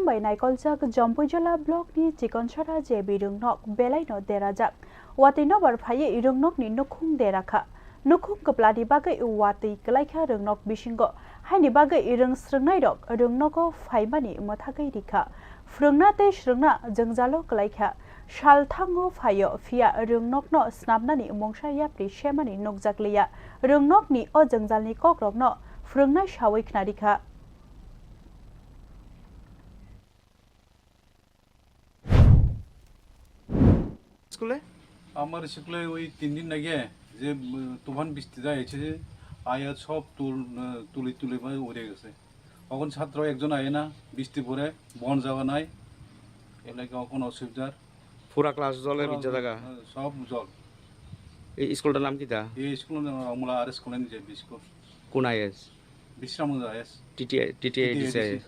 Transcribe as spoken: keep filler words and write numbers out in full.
Bai naikolchak Jampuijala block ni Chikonsara J B rwngnok belaino derajak. Watwi nobar phaiwi rwngnokni nukhung derakha. Nukhung kwplani bagwi watwi kwlaikha rwngnok bisingo. Haini bagwi rwng srwngnairok rwngnogo phaimani mwthagwi rikha. Phrwngna tei srwngna jwngjalo kwlaikha. Sal thango phaio, phiya rwngnokno snamnani mungsa yapri semani nukjakliya. Rwngnokni o jwngjalni kokrokno phrwngnai sawi khnarikha. স্কুলে? আমার স্কুলে ওই তিন দিন আগে যে, উম, তুফান বৃষ্টি যায় এসে আয়া সব তুল, আহ, তুলি তুলি মানে উড়ে গেছে। এখন ছাত্র একজন আয় না, বৃষ্টি পড়ে, বন যাওয়া নাই, এলাকা এখন অসুবিধার। পুরা ক্লাস জলে ভিজা থাকা? হ্যাঁ, সব জল। এই স্কুলটার নাম কিতা? এই স্কুলের নাম Ramla R S colony J B school. কোন IS? Bishramganj IS. TTI, TTI, TTI DC is.